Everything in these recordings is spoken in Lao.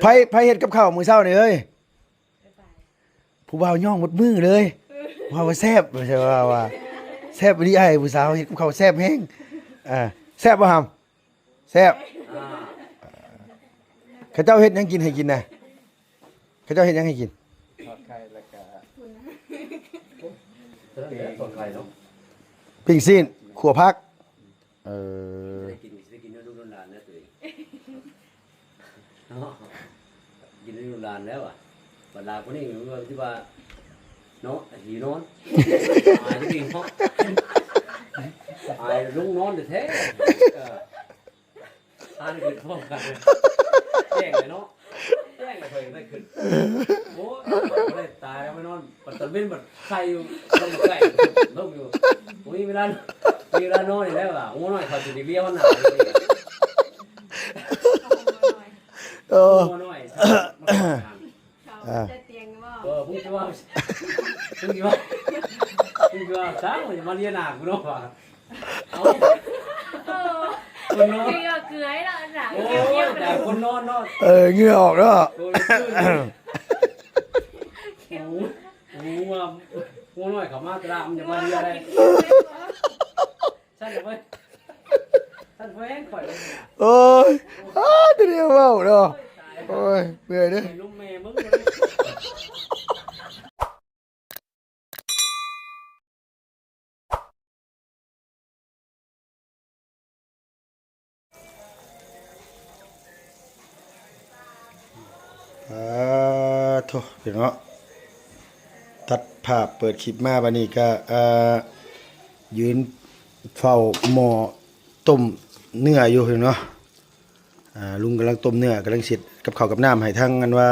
ໃຜ ໃຜເຮັດກັບເຂົ້າມື້ເຊົ້ານີ້ເອີຍ? ຜູ້ບ່າວຍ້ອງໝົດມື້ເລີຍ ວ່າ ວ່າແຊບ ວ່າ ວ່າ ວ່າແຊບອີ່ຫຼີອ້າຍ ຜູ້ສາວເຮັດກັບເຂົ້າແຊບແຮງ. ອ່າ ແຊບບໍ່ຫຳ? ແຊບ. ເຂົາເຈົ້າເຮັດຫຍັງກິນໃຫ້ກິນນະ? ເຂົາເຈົ້າເຮັດຫຍັງໃຫ້ກິນ? ທອດໄຂ່ ແລ້ວກະ ທອດໄຂ່ເນາະ ປີ້ງຊີ້ນ ຂົ້ວຜັກ. ເອີ ຊິໄດ້ກິນ ຊິໄດ້ກິນນຳລູກນຳຫຼານແລ້ວຕົວເອງເນາະ ກິນນຳລູກນຳຫຼານແລ້ວອະ. ບັດຫຼານຜູ້ນີ້ມັນຊິວ່າເນາະ ຫິວນອນ ອາຍຕົວເອງເນາະ ອາຍລົງນອນແທ້ໆ. ເອີ ທານຂຶ້ນພ້ອມກັນ ແຈ້ງເລີຍເນາະ ແຈ້ງເລີຍ ຂ້ອຍໄດ້ຂຶ້ນ. ໂອ້ຍ ຂ້ອຍບໍ່ໄດ້ຕາຍແລ້ວໄປນອນ ບັດຕອນເວັນບັດໄຂ່ຢູ່ ນອນບໍ່ໄກ່ ລົມຢູ່ ບໍ່ມີເວລາ ມີເວລານອນອີກແລ້ວວ່າ ງົວນ້ອຍຂ້ອຍຊິໄປເລຍມັນໜາວ. ເອີ ງົວນ້ອຍ ເຂົາ ອ່າ ຈະຕຽງບໍ່? ເອີ ເພິ່ນຊິວ່າ ເພິ່ນຊິວ່າ ເພິ່ນຊິວ່າ ຊ່າງມັນຈະມາເລຍໜ້າກູເນາະວ່າ. ເອົາ ເອີ ຄົນນອນ ຄືວ່າເກືອຍແລ້ວນະ ໂອ້ຍ ແຕ່ຄົນນອນເນາະ ເອີ ເຫື່ອອອກເນາະ. ໂອ້ຍ ໂອ້ຍ ງົວ ງົວນ້ອຍເຂົ້າມາຕະຫຼາດ ມັນຈະມາເລຍໄດ້. ຊັ້ນເລີຍ ຊັ້ນແພງຂ້ອຍເລີຍ. ໂອ້ຍ ອ້າ ແຕ່ແນວເວົ້າເນາະ ໂອ້ຍ ເມື່ອຍເດ້. ອາ ໂທ້ ພີ່ນ້ອງເນາະ ຕັດພາບເປີດຄລິບມາ ບາດນີ້ກະ ອ່າ ຢືນເຝົ້າໝໍ້ຕົ້ມເນື້ອຢູ່ ພີ່ນ້ອງເນາະ. ອ່າ ລຸງກຳລັງຕົ້ມເນື້ອ ກຳລັງເຮັດກັບເຂົ້າກັບນ້ຳໃຫ້ທາງ ອັນວ່າ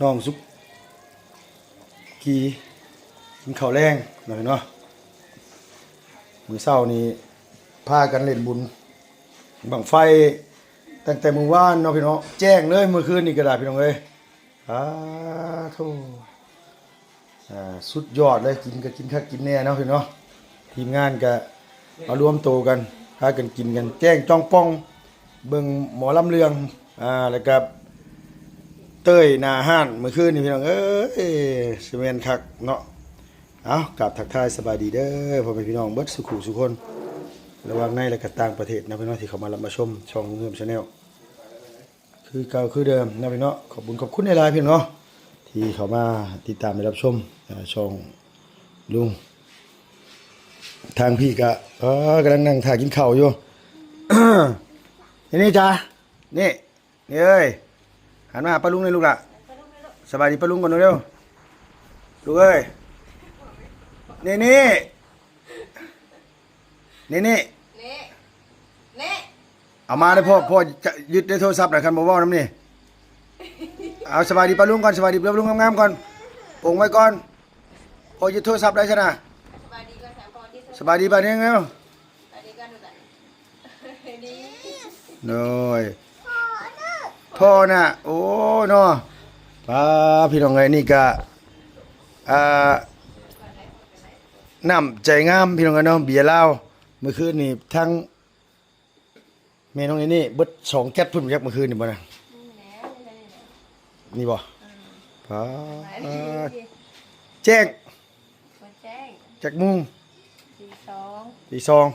ນ້ອງສຸກີ ກິນເຂົ້າແລງເນາະ ເນາະ. ມື້ເຊົ້ານີ້ພາກັນຫຼິ້ນບຸນບັ້ງໄຟຕັ້ງແຕ່ມື້ວານເນາະ ພີ່ນ້ອງເນາະ ແຈ້ງເລີຍມື້ຄືນນີ້ກໍໄດ້ ພີ່ນ້ອງເອີຍ. ອາ ໂທ້ ອ່າ ສຸດຍອດເລີຍ ກິນກໍກິນຄັກກິນແນ່ເນາະ ພີ່ນ້ອງເນາະ. ທີມງານກໍມາລວມໂຕກັນ ພາກັນກິນກັນແຈ້ງຈ່ອງປ່ອງ ເບິ່ງໝໍລຳເລື່ອງ ອ່າ ແລ້ວກໍເຕີຍໜ້າຮ້ານມື້ຄືນນີ້ ພີ່ນ້ອງເອີຍ ຊິແມ່ນຄັກເນາະ. ເອົາ ກາບທັກທາຍສະບາຍດີເດີ ພໍ່ແມ່ພີ່ນ້ອງເບິດສູ່ຜູ້ສູ່ຄົນ ລະຫວ່າງໃນ ແລະ ກໍຕ່າງປະເທດເນາະ ພີ່ນ້ອງ ທີ່ເຂົ້າມາຮັບມາຊົມຊ່ອງເຮືອມແຊນແນວ ຄືເກົ່າຄືເດີມເນາະ ພີ່ນ້ອງເນາະ. ຂອບບຸນຂອບຄຸນຫຼາຍໆ ພີ່ນ້ອງເນາະ ທີ່ເຂົ້າມາຕິດຕາມ ແລະ ຮັບຊົມ ອ່າ ຊ່ອງລຸງ. ທາງພີ້ກະ ເອີ ກຳລັງນັ່ງຖ້າກິນເຂົ້າຢູ່ ນີ້ ນີ້ຈ້າ ນີ້ ນີ້ເອີຍ ຫັນມາຫາປ້າລຸງແດ່ລູກຫຼ້າ. ສະບາຍດີປ້າລຸງກ່ອນເລັວ ລູກເອີຍ. ນີ້ ນີ້ ນີ້ ນີ້ ນີ້ ນີ້ ເອົາມາເດີພໍ່ ພໍ່ຈະຍຶດໃນໂທລະສັບນະ ຄັນບໍ່ເວົ້ານຳນີ້. ເອົາ ສະບາຍດີປ້າລຸງກ່ອນ ສະບາຍດີປ້າລຸງງາມໆກ່ອນ ປົງໄວ້ກ່ອນ ພໍ່ຍຶດໂທລະສັບໄດ້ຊັ້ນນະ. ສະບາຍດີກ່ອນ ສະບາຍດີ ສະບາຍດີບາດນີ້ເນາະ. ໂດຍ ພໍ່ນະ ໂອ້ເນາະ ປ້າ ພີ່ນ້ອງເອີຍ ນີ້ກະ ອ່າ ນ້ຳໃຈງາມ ພີ່ນ້ອງເອີຍເນາະ ເບຍລາວ. ມື້ຄືນນີ້ທັງແມ່ນ້ອງນີ້ເບິດສອງແກັດພຸ້ນ ຈັກມື້ຄືນນີ້ບໍ່ນະ ນີ້ບໍ່ ປ້າ ແຈ້ງ ບໍ່ແຈ້ງ ຈັກໂມງ? ຕີສອງ ຕີສອງ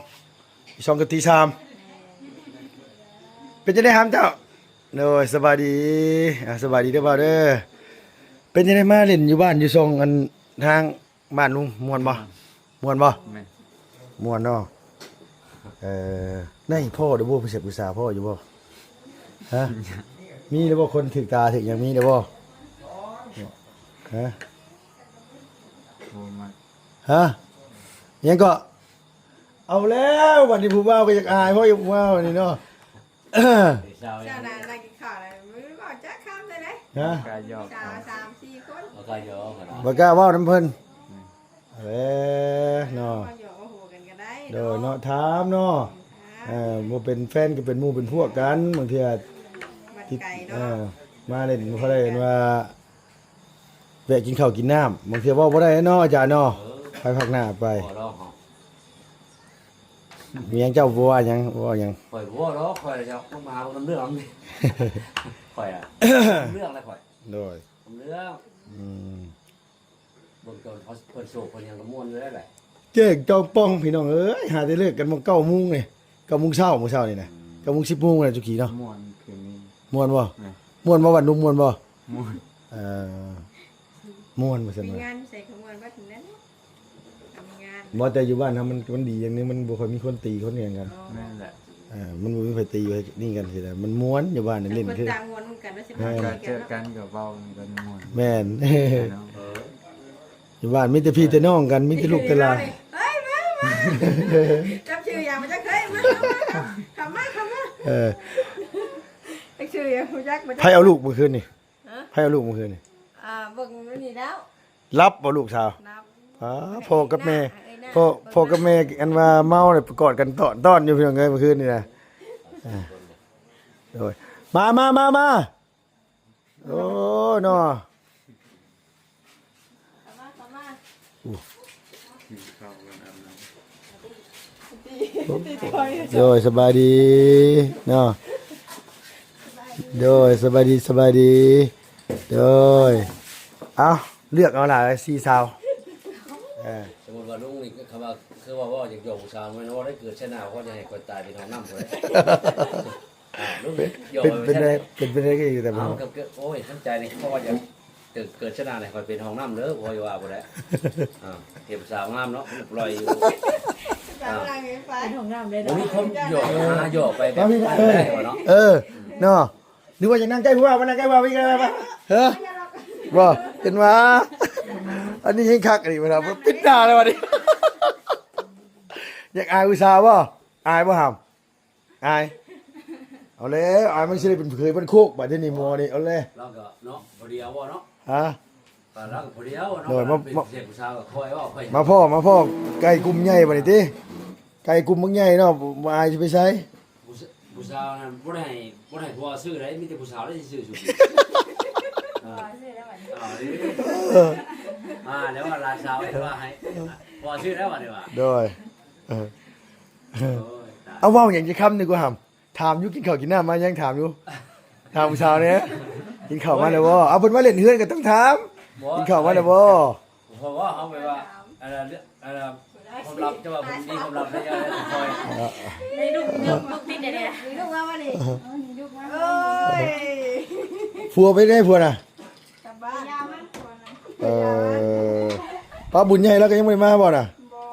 ຕີສອງກັບຕີສາມ. ແມ່ນ ເປັນຈັ່ງໃດຫຳເຈົ້າ? ໂດຍ ສະບາຍດີ ອ່າ ສະບາຍດີເດີບ່າວເດີ. ເປັນຈັ່ງໃດມາຫຼິ້ນຢູ່ບ້ານຢູ່ຊ່ອງ ອັນ ທາງບ້ານລຸງ ມ່ວນບໍ່? ມ່ວນບໍ່? ແມ່ນ ມ່ວນເນາະ. ເອີ ໄດ້ພໍ້ແລ້ວບໍ່ ຜູ້ຊາຍຜູ້ສາວພໍ້ຢູ່ບໍ່? ຮະ ມີແລ້ວບໍ່ ຄົນຖືກຕາຖືກຫຍັງ ມີແລ້ວບໍ່? ຮະ ບໍ່ມາ ຮະ ຫຍັງເກາະ? ເອົາແລ້ວ ບັດນີ້ຜູ້ບ່າວກໍຢາກອາຍ ເພາະຢາກຜູ້ບ່າວນີ້ເນາະ. ເຈົ້ານະ ນັ່ງກິນເຂົ້າແລ້ວ ບໍ່ເວົ້າຈັກຄຳເລີຍເດ້. ຮະ ກະຢອກ ສາມສີ່ຄົນ ບໍ່ກ້າຢອກ ບໍ່ກ້າເວົ້ານຳເພິ່ນ. ອືມ ເອີເນາະ ເວົ້າຢອກເວົ້າຫົວກັນກໍໄດ້ ໂດຍເນາະ ຖາມເນາະ. ເອີ ບໍ່ເປັນແຟນກໍເປັນໝູ່ເປັນພວກກັນ ບາງເທື່ອ ເອີ ມາເຫຼັ້ນບໍ່ຄ່ອຍໄດ້ ເຫັນວ່າ ແວະກິນເຂົ້າກິນນ້ຳ ບາງເທື່ອເວົ້າບໍ່ໄດ້ເນາະອາຈານເນາະ. ເອີ ໄປພັກໜ້າໄປ ພໍລອງເຮົາ ມີຫຍັງ ເຈົ້າບໍ່ວ່າຫຍັງ ບໍ່ວ່າຫຍັງ? ຂ້ອຍບໍ່ເວົ້າດອກ ຂ້ອຍຈະມາຫານຳເລື່ອງ ຂ້ອຍອະ ນຳເລື່ອງແຫຼະຂ້ອຍ ໂດຍ ນຳເລື່ອງ ອືມ ເບິ່ງຕອນເຂົາ ເພິ່ນໂສກເພິ່ນຫຍັງກໍມ່ວນຢູ່ແລ້ວແຫຼະ ແຈ້ງຈອງປ່ອງ ພີ່ນ້ອງເອີຍ ຫາແຕ່ເລີກກັນໝ່ອງເກົ້າໂມງນີ້ ເກົ້າໂມງເຊົ້າ ມື້ເຊົ້ານີ້ນະ ອືມ ເກົ້າໂມງ ສິບໂມງແຫຼະ ຈຸກີເນາະ ມ່ວນຄືນນີ້ ມ່ວນບໍ່? ແມ່ນ ມ່ວນບໍ່ ບ້ານລຸງມ່ວນບໍ່? ມ່ວນ ເອີ ມ່ວນວ່າຊັ້ນ ມີງານຢູ່ໃສກໍມ່ວນເບິດນັ້ນແຫຼະ ມີງານ ບໍ່ ແຕ່ຢູ່ບ້ານເຮົາມັນ ມັນດີຢ່າງໜຶ່ງ ມັນບໍ່ຄ່ອຍມີຄົນຕີຄົນຫຍັງກັນ ອໍ ແມ່ນແຫຼະ ເອີ ມັນບໍ່ມີໃຜຕີໃຜນີ້ກັນຊີ້ນະ ມັນມ່ວນຢູ່ບ້ານນີ້ ເຫຼັ້ນຄື ຕ່າງຄົນຕ່າງມ່ວນນຳກັນ ວ່າຊິ ເອີ ມາເຈີກັນກໍເວົ້າກັນມ່ວນ ແມ່ນ ເນາະ ເອີ ຢູ່ບ້ານມີແຕ່ພີ່ແຕ່ນ້ອງກັນ ມີແຕ່ລູກແຕ່ຫຼານ ເຮີ້ຍ ມາ ມາ ຈັກຊື່ຫຍັງ ມາຈັກ ເຮີ້ຍ ມາ ເຂົ້າມາ ເຂົ້າມາ ເອີ ຈັກຊື່ຫຍັງ ຮູ້ຈັກບໍ່ ໃຜເອົາລູກມື້ຄືນນີ້? ຮະ? ໃຜເອົາລູກມື້ຄືນນີ້? ອ່າ ເບິ່ງຢູ່ນີ້ແລ້ວ ຫຼັບບໍ່ລູກສາວ? ຫຼັບ ອ້າ ພໍ່ກັບແມ່ ເອີຍ ພໍ່ ພໍ່ກັບແມ່ ອັນວ່າເມົາແລ້ວກອດກັນຕ້ອນໆຢູ່ ພີ່ນ້ອງເອີຍ ມື້ຄືນນີ້ນະ ອ່າ ໂດຍ ມາ ມາ ມາ ມາ ໂອ້ເນາະ ເຂົ້າມາ ເຂົ້າມາ ໂອ້ ໂດຍ ສະບາຍດີເນາະ ໂດຍ ສະບາຍດີ ສະບາຍດີ ໂດຍ ເອົ້າ ເລືອກເອົາຫຼາຍ ສີ່ສາວ ເອີ ສົມມຸດວ່າລຸງນີ້ ຄຳວ່າ ຄືວ່າເວົ້າຢາກຢອກຜູ້ສາວ ແມ່ນເວົ້າໄດ້ ເກີດຊາດໜ້າ ເຂົາຈະໃຫ້ຂ້ອຍຕາຍເປັນຫ້ອງນ້ຳພຸ້ນແຫຼະ ອ່າ ລຸງ ເປັນ ເປັນໄດ້ ເປັນໄປໄດ້ກໍດີ ແຕ່ບໍ່ ເອົ້າ ກໍ ໂອ້ຍ ຄັນໃຈນີ້ ເພາະວ່າຢາກ ເກີດ ເກີດຊາດໜ້ານີ້ ຂ້ອຍເປັນຫ້ອງນ້ຳເດີ ບໍ່ວ່າບໍ່ໄດ້ ອ່າ ເກັບສາວງາມເນາະ ລອຍຢູ່ ສາວງາມໄປ ເປັນຫ້ອງນ້ຳໄດ້ ບໍ່ມີຄົນຢອກ ຫາຢອກໄປແບບ ມາພີ່ ເອີ ໄດ້ບໍ່ເນາະ ເອີ ເນາະ ຫຼືວ່າຢາກນັ່ງໃກ້ຜູ້ບ່າວ ມານັ່ງໃກ້ຜູ້ບ່າວ ເອີ ບໍ່ ເຫັນວ່າ ອັນນີ້ແຮງຄັກ ອັນນີ້ ເວລາປິດໜ້າແລ້ວບັດນີ້ ຢາກອາຍຜູ້ສາວບໍ່? ອາຍບໍ່ຫຳ? ອາຍ ເອົາແລ້ວ ອາຍມັນຊິໄດ້ເປັນເຂີຍບ້ານໂຄກ ບາດທີນີ້ໝໍນີ້ ເອົາແລ້ວ ລາວກໍເນາະ ພໍດີເອົາບໍ່ເນາະ ຮະ ລາວກໍພໍດີເອົາເນາະ ໂດຍ ມາ ມາ ເປັນຜູ້ຊາຍຜູ້ສາວກໍຄ່ອຍເວົ້າໄປ ມາພໍ້ ມາພໍ້ ໄກ່ກຸ່ມໃຫຍ່ບາດນີ້ຕິ ໄກ່ກຸ່ມບັກໃຫຍ່ເນາະ ບໍ່ອາຍຊິໄປໃສ ຜູ້ຊ- ຜູ້ສາວນັ້ນບໍ່ໄດ້ໃຫ້ ບໍ່ໄດ້ໃຫ້ຜົວຊື້ໃດ ມີແຕ່ຜູ້ສາວໄດ້ຊິຊື້ຊຸດນີ້ ເອີ ພໍ່ຊື້ແລ້ວບັດນີ້ ເອີ ອ່າ ແລ້ວວ່າຫຼານສາວເຮັດວ່າໃຫ້ ພໍ່ຊື້ແລ້ວບັດນີ້ວ່າ ໂດຍ ເອີ ໂອ້ຍ ຕາຍ ເອົາ ເວົ້າຫຍັງຈັກຄຳໜຶ່ງກວ່າຫຳ ຖາມຢູ່ ກິນເຂົ້າກິນນ້ຳມາຍັງ? ຖາມຢູ່ ຖາມຜູ້ສາວແດ່ ກິນເຂົ້າມາແລ້ວບໍ່? ເອົາ ເພິ່ນມາຫຼິ້ນເຮືອນກໍຕ້ອງຖາມ ບໍ່ ກິນເຂົ້າມາແລ້ວບໍ່? ເພາະວ່າເຮົາແບບວ່າ ອັນນັ້ນ ອັນນັ້ນ ຄວາມລັບ ເຈົ້າວ່າເພິ່ນມີຄວາມລັບໃນເຈົ້າ ໃນລູກ ລູກຕິດແດ່ໆ ມີລູກມາບໍ່ນີ້? ມີລູກມາ ໂອ້ຍ ຜົວໄປໃດ ຜົວນະ? ກັບບ້ານ ເອີ ປ້າບຸນໃຫຍ່ລາວກໍຍັງບໍ່ໄດ້ມາບໍ່ນະ? ບໍ່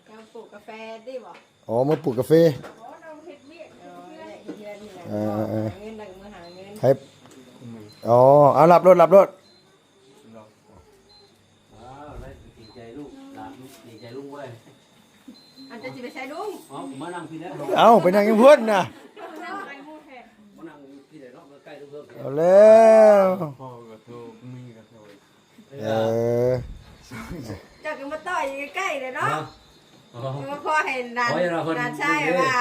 ແລ້ວປູກກາແຟຕິບໍ່? ອໍ ມາປູກກາເຟ ອໍ ເຮັດວຽກ ເອີ ເຮັດວຽກນີ້ແຫຼະ ເອີ ເອີ ຫາເງິນ ແລ້ວກໍມາຫາເງິນ ໃຫ້ ອໍ ເອົາ ລັບໂລດ ລັບໂລດ ອ້າວ ໄດ້ເກງໃຈລູກຫຼານ ເກງໃຈລຸງເວີຍ ອັນເຈົ້າຊິໄປໃສລຸງ? ເອົ້າ ມານັ່ງພີ້ແຫຼະ ເອົ້າ ໄປນັ່ງຢູ່ພຸ້ນນະ ມານັ່ງຢູ່ພີ້ແຫຼະເນາະ ໃກ້ໆ ເອີ ເອົາແລ້ວ ພໍ່ກໍໂທ ແມ່ກໍໂທ ເອີ ເຈົ້າກໍມາຕໍ່ຢູ່ໃກ້ໆ ແຫຼະເນາະ ເນາະ ເອີ ພໍໃຫ້ຫຼານ ໂອ້ຍ ເນາະ ເພິ່ນ ຫຼານຊາຍວ່າ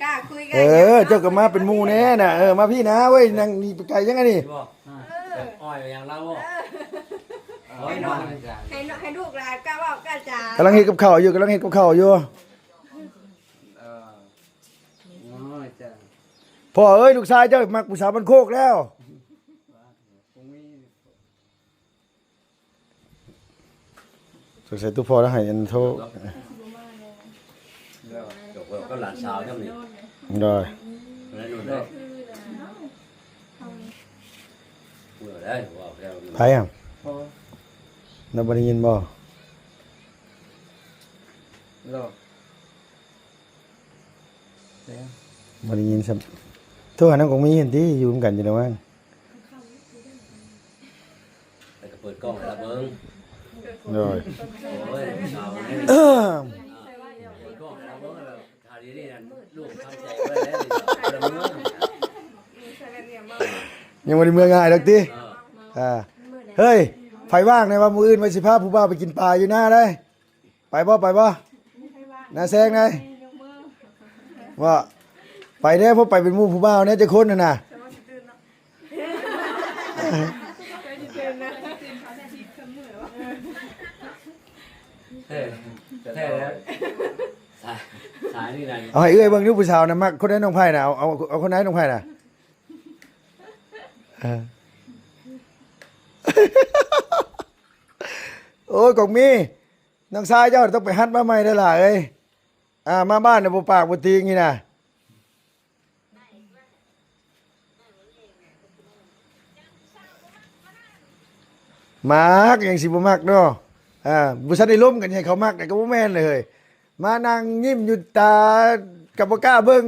ກ້າຄຸຍ ເອີ ເຈົ້າກໍມາເປັນໝູ່ແດ່ນະ ເອີ ມາພີ້ນະ ເວີຍ ນັ່ງນີ້ໄປໄກຍັງອັນນີ້ ເອີ ອ້ອຍຫຍັງລາວບໍ່? ເອີ ໂອ້ຍ ເນາະ ໃຫ້ ໃຫ້ລູກຫຼານກ້າເວົ້າກ້າຈາ ກຳລັງເຮັດກັບເຂົ້າຢູ່ ກຳລັງເຮັດກັບເຂົ້າຢູ່ ເອີ ໂອ້ຍ ຈ້າ ພໍ່ເອີຍ ລູກຊາຍເຈົ້າມັກຜູ້ສາວບ້ານໂຄກແລ້ວ ສົງໄສຕູ້ພໍ່ລະໃຫ້ອັນໂທ ກັບຫຼານສາວນຳນີ້ ໂດຍ ໄປຫຍັງ? ລາວບໍ່ໄດ້ຍິນບໍ່? ບໍ່ໄດ້ຍິນຊ້ຳ ໂທຫານາງກົງມີຫັ້ນຕິ ຢູ່ນຳກັນຢູ່ລະມັງ ແລ້ວກໍເປີດກ້ອງໃຫ້ລາວເບິ່ງ ໂດຍ ໂອ້ຍ ເປີດກ້ອງໃຫ້ລາວເບິ່ງ ຖ້າດີນີ້ນັ້ນລູກທຳໃຈບໍ່ໄດ້ແລ້ວ ຍັງບໍ່ໄດ້ເມືອງ່າຍດອກຕິ ເອີ ອ່າ ເຮີ້ຍ ໃຜວ່າງແດ່ວ່າ ມື້ອື່ນວ່າຊິພາຜູ້ບ່າວໄປກິນປາຢູ່ນາໄດ໋ ໄປບໍ່ ໄປບໍ່ ໜ້າແຊງໄດ໋ ວ່າ ໄປແດ່ ເພາະໄປເປັນໝູ່ຜູ້ບ່າວແດ່ ຈັກຄົນຫັ້ນນະ ເອີ ແທ້ແລ້ວ ສາ ເອົາໃຫ້ເອື້ອຍເບິ່ງດູ ຜູ້ສາວນະ ມັກຄົນໃດ ນ້ອງໄພນະ? ເອົາ ເອົາ ເອົາຄົນໃດ ນ້ອງໄພນະ? ເອີ ໂອ້ຍ ກອກມີ ນ້ອງຊາຍເຈົ້າຕ້ອງໄປຫັດມາໃໝ່ເດີຫຼ້າເອີຍ. ອ່າ ມາບ້ານນະ ບໍ່ປາກບໍ່ຕີງນີ້ນະ. ມັກ ຫຍັງຊິບໍ່ມັກເນາະ. ອ່າ ບໍ່ທັນໄດ້ລົມກັນ ໃຫ້ເຂົາມັກ ກໍບໍ່ແມ່ນເລີຍ. ມານັ່ງຍິ້ມຢູ່ ຕາກໍບໍ່ກ້າເບິ່ງ.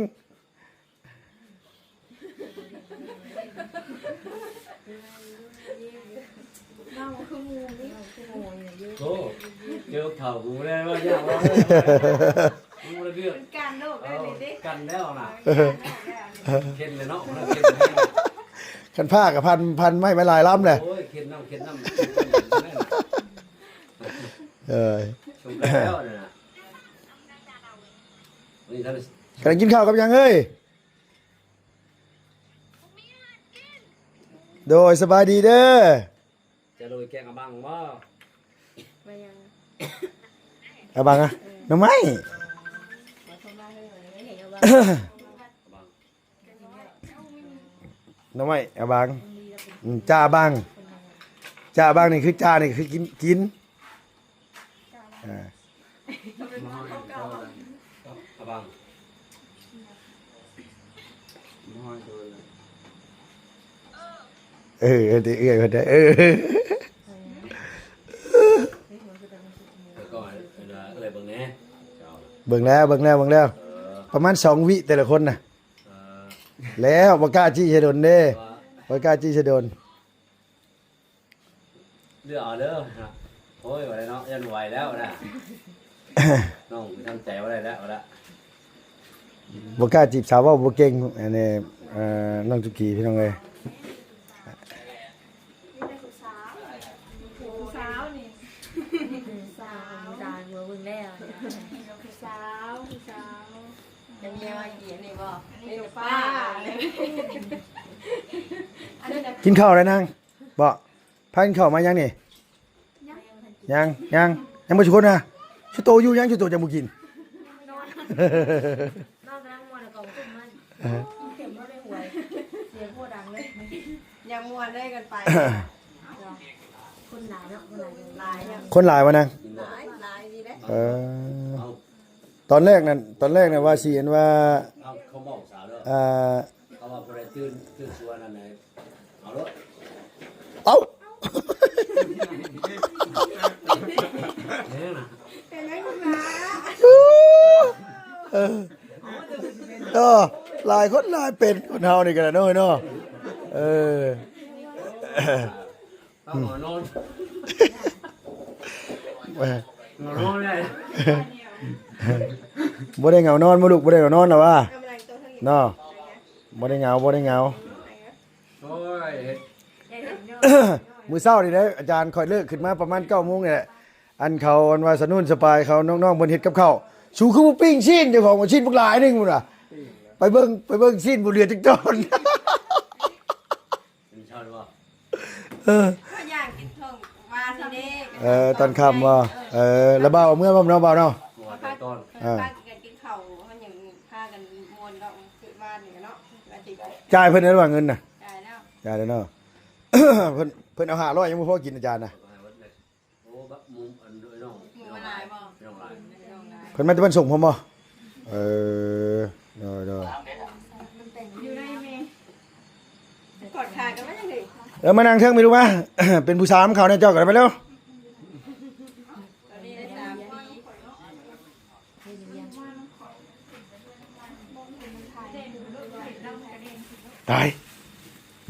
ໂອ້ ເຈີເຂົາກູແລ້ວວ່າ ຢ່າວ່າ ກູລະເດືອດ ກັນໂລກໄດ້ນີ້ຕິ ກັນແລ້ວນະ ເຄັນແລ້ວເນາະ ເຄັນແລ້ວ ຄັນພາກະພັນ ພັນໄມ້ມາຫຼາຍລຳແຫຼະ. ໂອ້ຍ ເຄັນນ້ຳ ເຄັນນ້ຳ ເອີຍ ຊົມແລ້ວນະ. ກຳລັງກິນເຂົ້າກັບຫຍັງເອີຍ? ໂດຍ ສະບາຍດີເດີ. ຈະໂລຍແກງອາບັງບໍ່? ອາບັງອະ? ເອີ ໜໍ່ໄມ້ ໜໍ່ໄມ້ອາບັງ. ອືມ ຈາອາບັງ ຈາອາບັງນີ້ຄື ຈານີ້ຄືກິນ ກິນ. ອ່າ ເອີ ເອີ ເອີ ເບິ່ງແລ້ວ ເບິ່ງແລ້ວ ເບິ່ງແລ້ວ ເອີ ປະມານສອງວິແຕ່ລະຄົນນະ. ເອີ ແລ້ວບໍ່ກ້າຈີ້ຊະດົນເດ້ ບໍ່ກ້າຈີ້ຊະດົນ. ເລືອກເອົາເດີ. ໂອ້ຍ ບໍ່ໄດ້ເນາະ ຢ້ານບໍ່ໄຫວແລ້ວນະ ນ້ອງທຳໃຈບໍ່ໄດ້ແລ້ວນະ. ບໍ່ກ້າຈີບສາວ ເວົ້າບໍ່ເກັ່ງ ອັນນີ້ ເອີ ນ້ອງຈຸກີ ພີ່ນ້ອງເອີຍ. ມີແຕ່ຜູ້ສາວ ຜູ້ສາວນີ້ ຜູ້ສາວ ຜູ້ສາວ ເບິ່ງແລ້ວ ຜູ້ສາວ ຜູ້ສາວ. ຈະມີວ່າອີ່ອັນນີ້ບໍ່? ອັນນີ້ກໍປ້າ ກິນເຂົ້າແລ້ວນາງ? ບໍ່ ພາກິນເຂົ້າມາຍັງນີ້? ຍັງ ຍັງ ຍັງບໍ່ທຸກຄົນນະ. ຊຸໂຕຢູ່ຍັງ? ຊຸໂຕຈະບໍ່ກິນ? ນອນ ນອນກຳລັງມ່ວນ ແລ້ວກໍເຂົ້າມາ ເອີ ເຂັມບໍ່ໄດ້ຫວຍ ສຽງໂຄດດັງເລີຍ ຍັງມ່ວນເລີຍກັນໄປ. ຄົນຫຼາຍເນາະ ຄົນຫຼາຍ ຄົນຫຼາຍບໍ່ນາງ? ຫຼາຍ ຫຼາຍດີເດ້. ເອີ ຕອນແລກນັ້ນ ຕອນແລກນັ້ນວ່າຊິ ອັນວ່າ ເອົາ ເຂົາບອກສາວເດີ ອ່າ ເຂົາວ່າຜູ້ໃດຕື່ນ ຕື່ນສວນນັ້ນໃດ ເອົາໂລດ ເອົາ ເອີ ເປັນຫຍັງ ເປັນຫຍັງ ເອີ ເອີ ຫຼາຍຄົນຫຼາຍເປັນ ຄົນເຮົານີ້ກໍໄດ້ເນາະ ເນາະ ເອີ. ເອົາຫົວນອນ ເອີ ຫົວນອນໄດ້ ບໍ່ໄດ້ເຫງົານອນບໍ່ລູກ? ບໍ່ໄດ້ເຫງົານອນລະວ່າ ເນາະ ບໍ່ໄດ້ເຫງົາ ບໍ່ໄດ້ເຫງົາ. ໂອ້ຍ ມື້ເຊົ້ານີ້ເດ້ອາຈານ ຂ້ອຍເລີກຂຶ້ນມາປະມານເກົ້າໂມງນີ້ແຫຼະ ອັນເຂົາ ອັນວ່າສະໜຸນສະປາຍເຂົາ ນ້ອງໆເພິ່ນເຮັດກັບເຂົ້າ ສູຄືບໍ່ປີ້ງຊີ້ນ ເຈົ້າຂອງວ່າຊີ້ນບັກຫຼາຍໜຶ່ງພຸ້ນວ່າ ໄປເບິ່ງ ໄປເບິ່ງຊີ້ນບໍ່ເຫຼືອຈັກຕອນ. ເປັນເຈົ້າບໍ່? ເອີ ຂ້ອຍຢາກກິນເຖິງວ່ານີ້ເດ້. ເອີ ຕອນຄ່ຳບໍ່? ເອີ ລະບ່າວເອົາເມືອບໍ່ເນາະ ບ່າວເນາະ? ເອີ ພາກັນກິນເຂົ້າ ເຮົາຍັງພາກັນມ່ວນເນາະ ຄືວ່ານີ້ເນາະ. ຈ່າຍເພິ່ນແລ້ວວ່າເງິນນະ? ຈ່າຍແລ້ວ ຈ່າຍແລ້ວເນາະ. ເພິ່ນ ເພິ່ນເອົາຫ້າຮ້ອຍ ຍັງບໍ່ພໍກິນອາຈານນະ. ໂອ້ ບັກມຸມ ອັນນ້ອງ ໝູ່ຫຼາຍບໍ່? ນ້ອງຫຼາຍ ເພິ່ນມາແຕ່ບ້ານສົງພຸ້ນບໍ່? ເອີ ໂດຍໆ ຢູ່ໃນແມ່ ກອດຂາກັນໄວ້ຈັ່ງໃດ? ເອີ ມານັ່ງເທິງແມ່ລູກມາ ເປັນຜູ້ສາວນຳເຂົາແດ່ ເຈົ້າກໍໄປເລັວ. ຕາຍ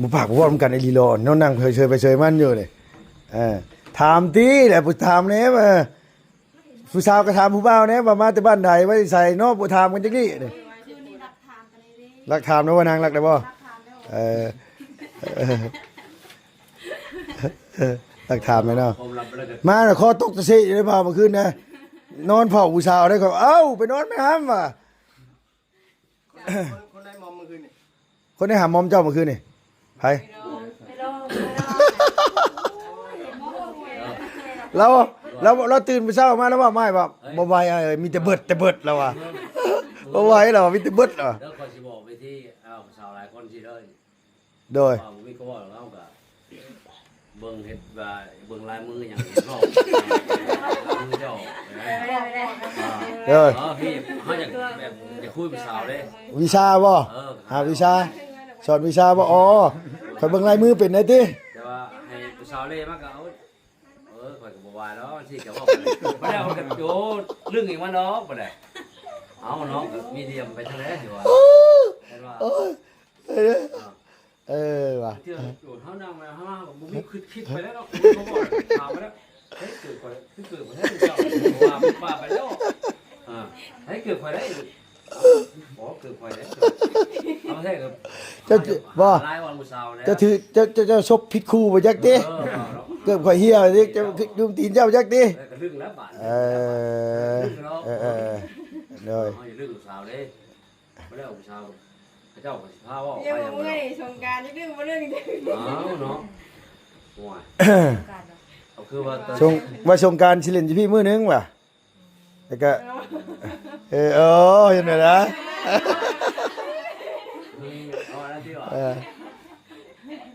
ບໍ່ປາກບໍ່ເວົ້ານຳກັນອີ່ຫຼີຫຼໍ ເນາະ ນັ່ງເຊີຍໄປເຊີຍມັນຢູ່ນີ້. ເອີ ຖາມຕິແຫຼະ ຜູ້ຖາມແດ່ວ່າ ຜູ້ສາວກໍຖາມຜູ້ບ່າວແດ່ວ່າມາແຕ່ບ້ານໃດ ມາແຕ່ໃສເນາະ ບໍ່ຖາມກັນຈັກນີ້. ລັກຖາມແລ້ວບໍ່ນາງ ລັກໄດ້ບໍ່? ເອີ ລັກຖາມແລ້ວເນາະ. ມານະ ຄໍຕົກຕະເສະຢູ່ໃນບ່າວມື້ຄືນນະ ນອນເຝົ້າຜູ້ສາວໄດ້ ເອົ້າ ໄປນອນແມ່ນຫາມວ່າ. ຄົນ ຄົນໃດມອມມື້ຄືນນີ້? ຄົນໃດຫາມອມເຈົ້າມື້ຄືນນີ້? ໃຜ? ລາວ ລາວ ລາວຕື່ນມື້ເຊົ້າມາ ລາວເວົ້າມາວ່າ ບໍ່ໄຫວອ້າຍເອີຍ ມີແຕ່ເບິດ ແຕ່ເບິດ ລາວວ່າ. ບໍ່ໄຫວແລ້ວ ມີແຕ່ເບິດແລ້ວ ເດີ ຂ້ອຍຊິບອກໄປທີ່ ເອົາ ສາວຫຼາຍຄົນຊິເດີ ໂດຍ ວ່າບໍ່ມີກໍເວົ້າແລ້ວ ເຮົາກໍເບິ່ງເຮັດວ່າ ເບິ່ງລາຍມືຫຍັງເນາະ ລາຍມືເຈົ້າ ເອີ ເອີ ເອີ ເຮົາຢາກແບບຢາກຄຸຍຜູ້ສາວເດ້ ວິຊາບໍ່? ເອີ ຫາວິຊາ ສອນວິຊາບໍ່? ອໍ ຂ້ອຍເບິ່ງລາຍມືເປັນໄດ໋ຕິ ແຕ່ວ່າໃຫ້ຜູ້ສາວເລ່ມາກໍເອົາ ເອີ ຂ້ອຍກໍບໍ່ວ່າດອກ ຊິກໍເວົ້າໄປແລ້ວ ມັນກໍໂອ້ ລຶ້ງອີກມັນດອກ ບໍ່ໄດ້ ເອົາເນາະ ມີດຽມໄປທາງໃດຊິວ່າ ເອີ ເອີ ວ່າ ເອີ ວ່າ ເທື່ອໂດນເຮົານັ່ງມາ ເຮົາມາບໍ່ມີຄິດ ຄິດໄປແລ້ວເນາະ ເຂົາບອກຖາມມາແລ້ວ ເຮັດເກີດຂ້ອຍ ຄືເກີດບໍ່ໄດ້ເຈົ້າ ວ່າ ວ່າໄປແລ້ວ ອ່າ ໃຫ້ເກີດຂ້ອຍໄດ້ ບໍ່ເກີດຂ້ອຍໄດ້ ເອົາແທ້ກໍ ເຈົ້າ ບໍ່ ຫຼາຍວ່າຜູ້ສາວແລ້ວ ເຈົ້າຖື ເຈົ້າ ເຈົ້າ ເຈົ້າສົບຜິດຄູ່ບໍ່ຈັກຕິ ເອີ ເກີດຂ້ອຍເຫ່ຍຕິ ເຈົ້າດຸມຕີນເຈົ້າບໍ່ຈັກຕິ ເອີ ກໍລຶ້ງແລ້ວບາດ ເອີ ເອີ ເອີ ເອີ ໂດຍ ເຮົາຢ່າລຶ້ງຜູ້ສາວເດ້ ບໍ່ໄດ້ເອົາຜູ້ສາວ ເຂົາເຈົ້າກໍຊິພາເວົ້າ ຍັງບໍ່ເມື່ອຍສົງການ ຍັງດຶງບໍ່ເລື່ອງ ເອົາເນາະ ໂອ້ຍ ເອົາຄືວ່າ ສົງ ວ່າສົງການຊິຫຼິ້ນຢູ່ພີ້ມື້ໜຶ່ງວ່າ ແລ້ວກໍ ເອີ ເອີ ເຫັນແລ້ວນະ ເອີ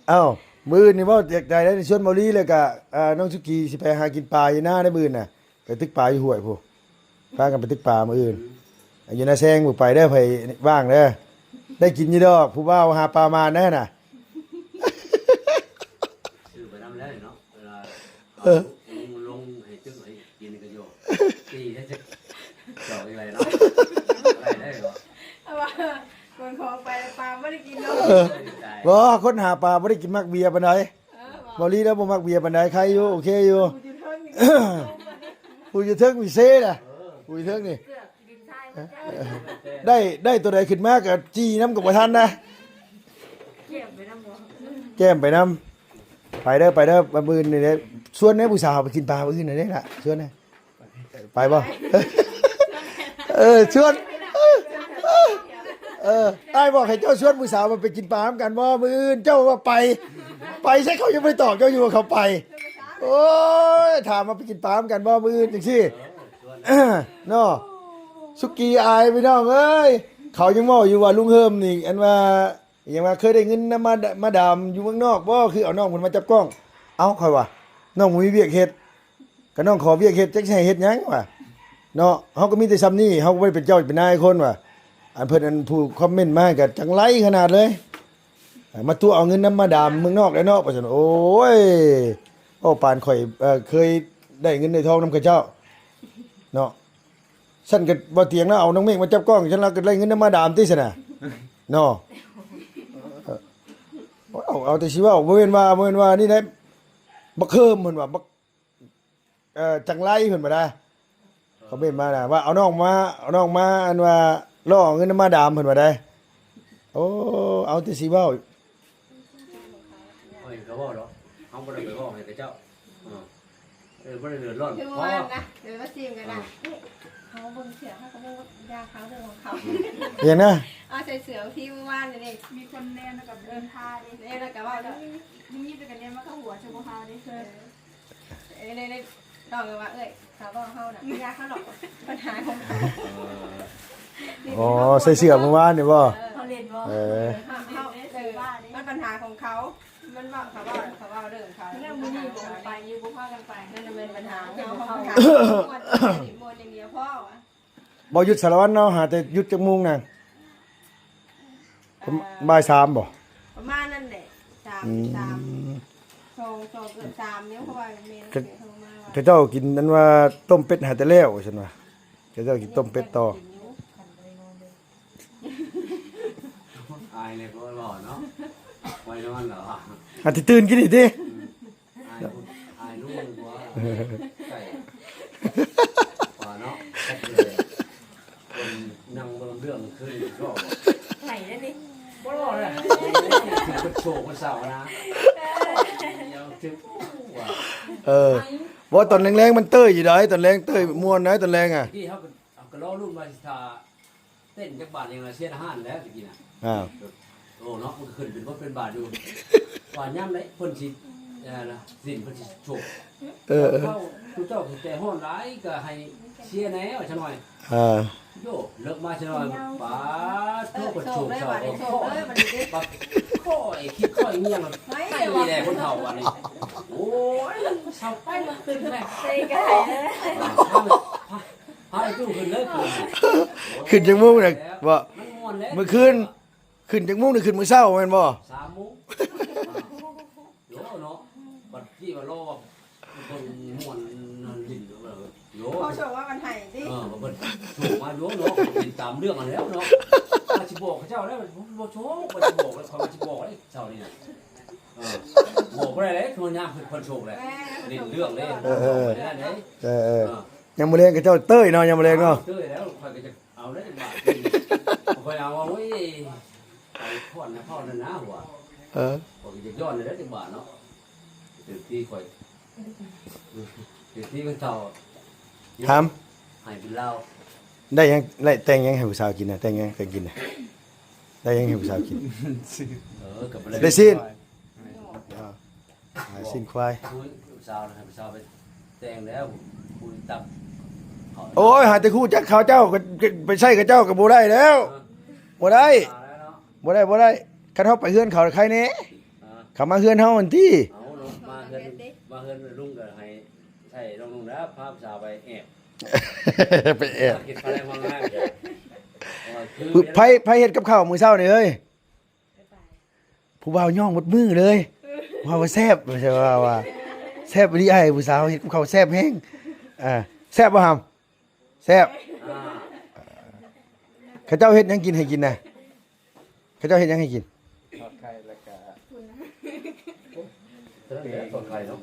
ເອົ້າ ມື້ອື່ນນີ້ເວົ້າແຈກໃຈໄດ້ ຊວນເບົາລີ ແລ້ວກໍ ອ່າ ນ້ອງສຸກີ ຊິໄປຫາກິນປາຢູ່ນາໃນມື້ອື່ນນະ ໄປຕຶກປາຢູ່ຫ້ວຍພຸ້ນ ພາກັນໄປຕຶກປາມື້ອື່ນ ຢູ່ນາແຊງບໍ່ໄປເດີ ໃຜວ່າງເດີ ໄດ້ກິນຢູ່ດອກ ຜູ້ບ່າວຫາປາມານນະຫັ້ນນະ ຊື້ໄປນຳແລ້ວເນາະ ເວລາ ເອີ ເອົາລົງ ລົງໃຫ້ຕຶກໃຫ້ກິນກໍຢູ່ ຕີໃຫ້ຈັກດອກອີກແລ້ວເນາະ ໄດ້ ໄດ້ບໍ່ ເອົາວ່າຄົນຂອງໄປປາບໍ່ໄດ້ກິນເນາະ ເອີ ບໍ່ ຄົນຫາປາບໍ່ໄດ້ກິນມັກເບຍປານໃດ ເອີ ເບົາລີລາວບໍ່ມັກເບຍປານໃດ ໄຄຢູ່ ໂອເຄຢູ່ ຜູ້ຢູ່ເທິງນີ້ ຜູ້ຢູ່ເທິງນີ້ເຊນະ ເອີ ຜູ້ຢູ່ເທິງນີ້ ໄດ້ ໄດ້ໂຕໃດຂຶ້ນມາກໍຈີ່ນຳກໍບໍ່ທັນນະ ແກ້ມໄປນຳບໍ່ ແກ້ມໄປນຳ ໄປເດີ ໄປເດີ ມື້ອື່ນນີ້ເດ້ ຊວນແດ່ຜູ້ສາວໄປກິນປາມື້ອື່ນນີ້ເດ້ລະ ຊວນແດ່ ໄປບໍ່ ເອີ ຊວນ ເອີ ອ້າຍບອກໃຫ້ເຈົ້າຊວນຜູ້ສາວມາໄປກິນປານຳກັນບໍ່ ມື້ອື່ນ ເຈົ້າວ່າໄປ ໄປໃສ ເຂົາຍັງບໍ່ໄດ້ຕອບເຈົ້າຢູ່ວ່າເຂົາໄປ ໂອ້ຍ ຖາມວ່າໄປກິນປານຳກັນບໍ່ມື້ອື່ນ ຈັ່ງຊີ້ ເນາະ ສຸກີອາຍ ພີ່ນ້ອງເອີຍ ເຂົາຍັງເວົ້າຢູ່ວ່າລຸງເຮີມນີ້ ອັນວ່າ ຫຍັງວ່າ ເຄີຍໄດ້ເງິນນຳມາ ມາດາມຢູ່ເມືອງນອກບໍ່ ຄືເອົານ້ອງເພິ່ນມາຈັບກ້ອງ ເອົ້າ ຂ້ອຍວ່າ ນ້ອງບໍ່ມີວຽກເຮັດ ກໍນ້ອງຂໍວຽກເຮັດ ຈັກຊິໃຫ້ເຮັດຫຍັງວ່າ ເນາະ ເຮົາກໍມີແຕ່ຊ່ຳນີ້ ເຮົາກໍບໍ່ໄດ້ເປັນເຈົ້າເປັນນາຍຄົນວ່າ ອັນເພິ່ນ ອັນຜູ້ຄອມເມັນມາກໍຈັງໄລຂະໜາດເລີຍ ມາຕົວະເອົາເງິນນຳມາດາມເມືອງນອກແລ້ວເນາະ ວ່າຊັ້ນ ໂອ້ຍ ເວົ້າປານຂ້ອຍ ເອີ ເຄີຍໄດ້ເງິນໄດ້ທອງນຳເຂົາເຈົ້າເນາະ ຊັ້ນກໍບໍ່ຕຽງເນາະ ເອົານ້ອງເມກມາຈັບກ້ອງ ຊັ້ນລາວກໍໄດ້ເງິນນຳມາດາມຕິຊັ້ນນະ ເນາະ ເອີ ເອົາ ເອົາແຕ່ຊິເວົ້າ ບໍ່ແມ່ນວ່າ ບໍ່ແມ່ນວ່ານີ້ໃດ ບັກເຮີມເພິ່ນວ່າ ບັກ ເອີ ຈັງໄລເພິ່ນວ່າໄດ ຄອມເມັນມານະ ວ່າເອົານ້ອງມາ ເອົານ້ອງມາ ອັນວ່າຫຼອກເອົາເງິນນຳມາດາມເພິ່ນວ່າໄດ ໂອ້ ເອົາແຕ່ຊິເວົ້າ ຂ້ອຍກໍເວົ້າດອກ ເຮົາບໍ່ໄດ້ໄປເວົ້າໃຫ້ເຂົາເຈົ້າ ເອີ ເອີ ບໍ່ໄດ້ເດືອດຮ້ອນ ຄືວ່ານະ ເດີນມາຊີມກັນນະ ເຮົາເບິ່ງເສື້ອ ເຮົາກໍເບິ່ງຢາຂາວເລື່ອງຂອງເຂົາ ຫຍັງນະ ເອົາໃສ່ເສື້ອທີ່ມື້ວານນີ້ ມີຄົນແນມແລ້ວກໍເດີນພາເດ້ ແນມແລ້ວກໍເວົ້າ ຍິງຍິບແລ້ວກໍແນມມາເຂົ້າຫົວຊະບໍ່ເຮົາເດ້ ເອີ ເອີ ເດ້ໆ ນ້ອງກໍວ່າ ເອີຍ ສາວເວົ້າເຮົານະ ຢ່າເຂົາດອກ ບັນຫາຂອງເຂົາ ອໍ ໃສ່ເສື້ອມື້ວານນີ້ບໍ່ ເອີ ເຂົາຫຼິ້ນບໍ່ ເອີ ເຮົາ ເຮົາ ເອີ ມັນບັນຫາຂອງເຂົາ ມັນເວົ້າ ເຂົາເວົ້າ ເຂົາເວົ້າເລື່ອງເຂົາ ແລ້ວມື້ນີ້ບໍ່ໄປຢູ່ ບໍ່ພາກັນໄປ ນັ້ນແມ່ນບັນຫາຂອງເຂົາ ເຂົາຫາມ່ວນ ມ່ວນຢ່າງດຽວພໍວ່າ ບໍ່ຢຸດສາລະວັນເນາະ ຫາແຕ່ຢຸດຈັກໂມງນະ ປະມານ ອ່າ ບ່າຍສາມບໍ່ ປະມານນັ້ນແຫຼະ ສາມ ອືມ ສາມ ສອງ ສອງ ເກືອບສາມ ຍັງ ເພາະວ່າແມ່ ເຂົາ ເຂົາເຈົ້າກິນອັນວ່າຕົ້ມເປັດຫາແຕ່ແລ້ວ ວ່າຊັ້ນວ່າ ເຂົາເຈົ້າກິນຕົ້ມເປັດຕໍ່ ອາຍເລີຍ ບໍ່ຫຼໍ່ເນາະ ໄວນອນແລ້ວ ອາດຊິຕື່ນກິນອີກຕິ ອືມ ອາຍ ອາຍລູກວ່າ ໃສ່ ວ່າເນາະ ຄົນນັ່ງເບິ່ງເລື່ອງຄືນກໍ ໄຫ້ເດ້ນີ້ ບໍ່ຫຼໍ່ເລີຍ ຖືກໂຊກວັນເສົານະ ດຽວຖືກວ່າ ເອີ ບໍ່ ຕອນແລງໆ ມັນເຕີຍຢູ່ໃດ ຕອນແລງເຕີຍມ່ວນໃດ ຕອນແລງອະ ທີ່ເຮົາກໍ ເຮົາກໍລໍລຸ້ນວ່າຊິຖ້າ ເຕັ້ນຈັກບາດຍັງລະເສຍທະຫານແລ້ວຕະກີ້ນະ ອ້າວ ໂອ້ເນາະ ມັນກໍຂຶ້ນເປັນບົດເປັນບາດຢູ່ ວ່າຍາມໃດເພິ່ນຊິ ເອີ ສິ້ນເພິ່ນຊິໂຊກ ເອີ ເຂົາ ເຂົາເຈົ້າໃຈຮ້ອນຫຼາຍ ກໍໃຫ້ ເຊຍແດ່ວ່າຊະໜ້ອຍ ເອີ ໂຢ ເລີກມາຊະໜ້ອຍ ປາດໂທ ເອີ ເພິ່ນໂຊກເຈົ້າ ໂຊກເລີຍ ເອີ ບາດນີ້ເດ້ ປາດຂ້ອຍຄິດຂ້ອຍງຽງ ໄປແລ້ວຄົນເຖົ້າບາດນີ້ ໂອ້ຍ ເຊົາໄປ ຕື່ນແລ້ວ ເຊກາຍເລີຍ ພາ ພາ ພາໄອ້ຕູ້ຂຶ້ນເລີຍ ຂຶ້ນຈັກໂມງນະ ບໍ່ ມັນມ່ວນແລ້ວ ມື້ຄືນ ຂຶ້ນຈັກໂມງນີ້ ຂຶ້ນມື້ເຊົ້າແມ່ນບໍ່? ສາມໂມງ ໂຢເນາະ ບັດນີ້ວ່າລໍວ່າເບິ່ງມ່ວນນັ້ນຫຼິ້ນໂຢ ເຂົາໂຊກວ່າມັນໃຫ້ຕິ ເອີ ເພິ່ນໂຊກມາໂຢເນາະ ເປັນຕາມເລື່ອງຫັ້ນແລ້ວເນາະ ວ່າຊິບອກເຂົາເຈົ້າແລ້ວ ບໍ່ໂຊກ ວ່າຊິບອກ ຂ້ອຍວ່າຊິບອກເດ້ເຊົ້ານີ້ນະ ເອີ ບອກບໍ່ໄດ້ເດ້ ໂທຍາມເພິ່ນ ເພິ່ນໂຊກແຫຼະ ແມ່ນ ຫຼິ້ນເລື່ອງເດ້ ເອີ ເອີ ເອີ ເອີ ຍາມມື້ແລງເຂົາເຈົ້າເຕີຍເນາະ ຍາມມື້ແລງເນາະ ເຕີຍແລ້ວ ຂ້ອຍກໍຈະ ເອົາເດ້ບາດນີ້ ຂ້ອຍເອົາ ໂອ້ຍ ໄປຟ້ອນນະ ຟ້ອນນະນາຫົວ ເອີ ຂ້ອຍກໍຢາກຍ້ອນເດ້ຈັກບາດເນາະ ເຕັມທີ່ຂ້ອຍ ເຕັມທີ່ມັນເຈົ້າ ຖາມ ໃຫ້ເປັນລາວ ໄດ້ຫຍັງ ໄດ້ແຕ່ງຫຍັງໃຫ້ຜູ້ສາວກິນນະ ແຕ່ງຫຍັງ ແຕ່ງກິນນະ ໄດ້ຫຍັງໃຫ້ຜູ້ສາວກິນ ເອີ ກໍບໍ່ໄດ້ ໄດ້ຊີ້ນ ເອີ ຂາຍຊີ້ນຄວາຍ ຜູ້ສາວໃຫ້ຜູ້ສາວໄປແຕ່ງແລ້ວ ຄູນຕັບ ໂອ້ຍ ຫາແຕ່ຄູຈັກເຂົາເຈົ້າ ໄປໃຊ້ເຂົາເຈົ້າກໍບໍ່ໄດ້ແລ້ວ ເອີ ບໍ່ໄດ້ ບໍ່ໄດ້ ບໍ່ໄດ້ ຄັນເຮົາໄປເຮືອນເຂົາໃຄແດ່ ເອີ ເຂົາມາເຮືອນເຮົາຫັ້ນຕິ ເອົາເນາະ ມາເຮືອນ ມາເຮືອນລຸງກໍໃຫ້ໃຊ້ນ້ອງນຸ່ງນະ ພາຜູ້ສາວໄປແອບ ໄປແອບ ເຮັດຄາແລງວ່າງ່າຍ ເອີ ຄື ໃຜ ໃຜເຮັດກັບເຂົ້າມື້ເຊົ້ານີ້ເອີຍ? ຜູ້ບ່າວຍ້ອງໝົດມື້ເລີຍ ເວົ້າວ່າແຊບ ວ່າ ວ່າແຊບອີ່ຫຼີອ້າຍ ຜູ້ສາວເຮັດກັບເຂົ້າແຊບແຮງ ອ່າ ແຊບບໍ່ຫຳ? ແຊບ ອ່າ ເຂົາເຈົ້າເຮັດຫຍັງກິນໃຫ້ກິນນະ? ເຂົາເຈົ້າເຮັດຫຍັງໃຫ້ກິນ? ທອດໄຂ່ ແລ້ວກະ ທອດໄຂ່ເນາະ